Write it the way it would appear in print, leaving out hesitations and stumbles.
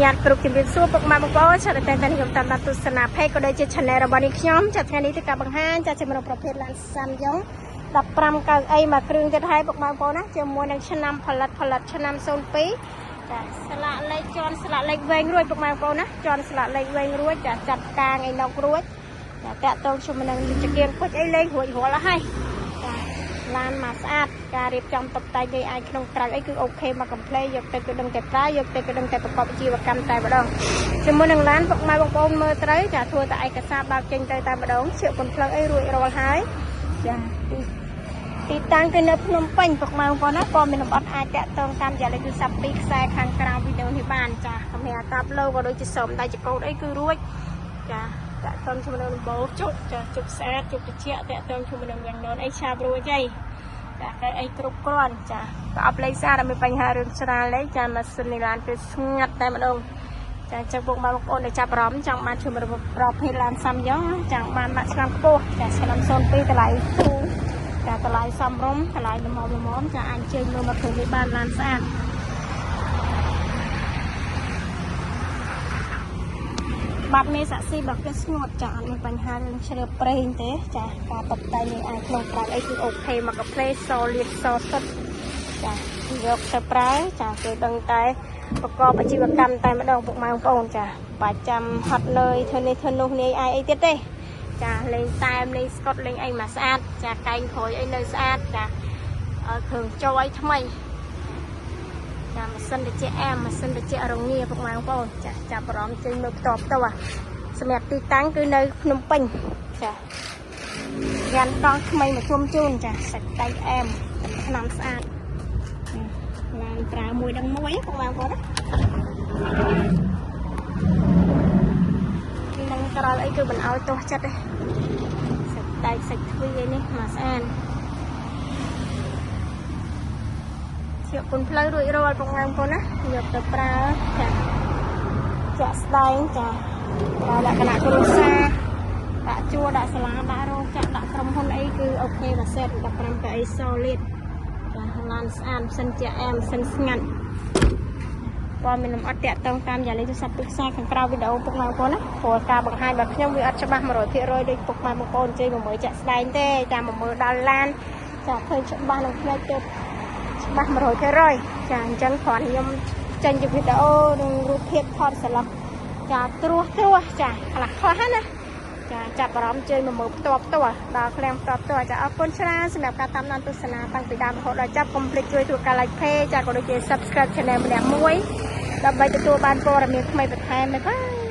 ញ៉ាត់គ្រប់ជំរាបសួរពុកម៉ែបងប្អូនឆាតតែតែខ្ញុំតាមដានទស្សនា page ក៏ដូចជា channel របស់នេះខ្ញុំចាត់ថ្ងៃនេះធ្វើការបង្ហាញចាត់ជំរំប្រភេទឡានសាំយ៉ុង15កៅអីមួយគ្រឿងទៀតហើយពុកម៉ែបងប្អូនណាជាមួយនឹងឆ្នាំផលិតផលិតឆ្នាំ02ចាស្លាកលេខជន់ស្លាកលេខវែងរួចពុកម៉ែបងប្អូនណាជន់ស្លាកលេខវែងរួចចាចាត់កាងឯណុករួចចាតាក់តងជាមួយនឹងចង្គៀងពុជអីលេងរួចរាល់ហើយចាឡានមកស្អាតការរៀបចំតុបតែងនេះអាចក្នុងក្រៅអីគឺ OK មកកំ pl យកទៅគឺដឹងតែប្រើយកទៅគឺដឹងតែប្រកបអាជីវកម្មតែម្ដងជាមួយនឹងឡានពុកម៉ែបងប្អូនមើលត្រូវចាធ្វើតែឯកសារបើកចេញទៅតែម្ដងជៀកកំភ្លើងអីរួចរាល់ហើយចាទីតាំងគឺនៅភ្នំពេញពុកម៉ែបងប្អូនណាព័ត៌មានលម្អិតអាចតាក់ទងតាមរយៈលេខទូរស័ព្ទពីរខ្សែខាងក្រោមវីដេអូនេះបានចាសម្រាប់តាប់លោក៏ដូចជាសុំដៃចកោតអីគឺរួចចាតាក់ទងជាមួយនឹងដំបូលជប់ចាជប់ស្អាតជប់ត្រជាក់តាក់ទងជាមួយនឹងយ៉ាងណនអីឆាបរួចអីចាកែអីគ្រប់គ្រាន់ចាប្រអប់លេខស្អាតអត់មានបញ្ហារឿងច្រាលទេចាម៉ាស៊ីននេះឡានគឺស្ងាត់តែម្ដងចាចឹងពុកម៉ែបងប្អូនដែលចាប់អារម្មណ៍ចង់បានជំរើសប្រភេទឡានសាំយ៉ុងចង់បានម៉ាក់ឆ្នាំខ្ពស់ចាឆ្នាំ02តម្លៃធូរចាតម្លៃសមរម្យតម្លៃល្មមល្មមចាអាចជើញមើលមកឃើញនេះបានឡានស្អាតបាត់មេសាក់ស៊ីរបស់គេស្ងួតចាអត់មានបញ្ហារឿងជ្រាបប្រេងទេចាការតុបតែងនេះអាចក្នុងក្រៅអីគឺ OK មកកាផ្លេសលៀតសសុទ្ធចាយកទៅប្រើចាគឺដឹងតែប្រកបអាជីវកម្មតែម្ដងពុកម៉ែបងប្អូនចាបាច់ចាំហត់នឿយធ្វើនេះធ្វើនោះនេះអីអីទៀតទេចាលេងតែមលេងស្កុតលេងអីមកស្អាតចាកែងក្រួយអីនៅស្អាតចាគ្រឿងចូលអីថ្មីចាម៉ាស៊ីនត្រជាក់អែមម៉ាស៊ីនត្រជាក់រងាពុកម៉ែបងប្អូនចាចាប់អារម្មណ៍ចេញមើលផ្ទាល់ផ្ទាល់សម្រាប់ទីតាំងគឺនៅភ្នំពេញចាយ៉ាន់កង់ថ្មីមកជុំជូនចាសាច់តៃអែមឆ្នាំស្អាតឡានប្រើមួយដឹងមួយពុកម៉ែបងប្អូនណានឹងក្រោលអីគឺមិនឲ្យទាស់ចិត្តទេសាច់តៃសាច់ទ្វីអីនេះមកស្អាតជាពុនផ្លូវរួចរាល់ពុកម៉ែបងប្អូនណាយកទៅប្រើចាចាក់ស្ដែងចាប្រើលក្ខណៈគ្រួសារដាក់ជួរដាក់សាលាដាក់រោងចក្រដាក់ក្រុមហ៊ុនអីគឺ OK មួយសេត15កៅអី solid ចាឡានស្អាតម៉ាស៊ីនជាអែមម៉ាស៊ីនស្ងាត់ព័ត៌មានលម្អិតតាក់ទងតាមយ៉ាងលេខទូរស័ព្ទពីខ្សែខាងក្រៅវីដេអូពុកម៉ែបងប្អូនណាព្រោះការបង្ហាញរបស់ខ្ញុំវាអត់ច្បាស់100%ដូចពុកម៉ែបងប្អូនជ័យមកមើលចាក់ស្ដែងទេចាំមកមើលដល់ឡានចាឃើញច្បាស់នឹងផ្នែកទៅច្បាស់100%ចាអញ្ចឹងគ្រាន់ខ្ញុំចេញជាវីដេអូនិងរូបភាពថតស្លឹកចាត្រួសត្រួសចាខ្លះខ្លះណាចាចាប់អារម្មណ៍ជើញមកមើលផ្ទាល់ផ្ទាល់ដល់ឃ្លាំងផ្ទាល់ផ្ទាល់ចាអរគុណច្រើនសម្រាប់ការតាមដានទស្សនាតាំងពីដើមរហូតដល់ចប់កុំភ្លេចជួយធ្វើការ like page ចាក៏ដូចជា subscribe channel ម្នាក់មួយដើម្បីទទួលបានព័ត៌មានថ្មីបន្ថែមបាយបាយ។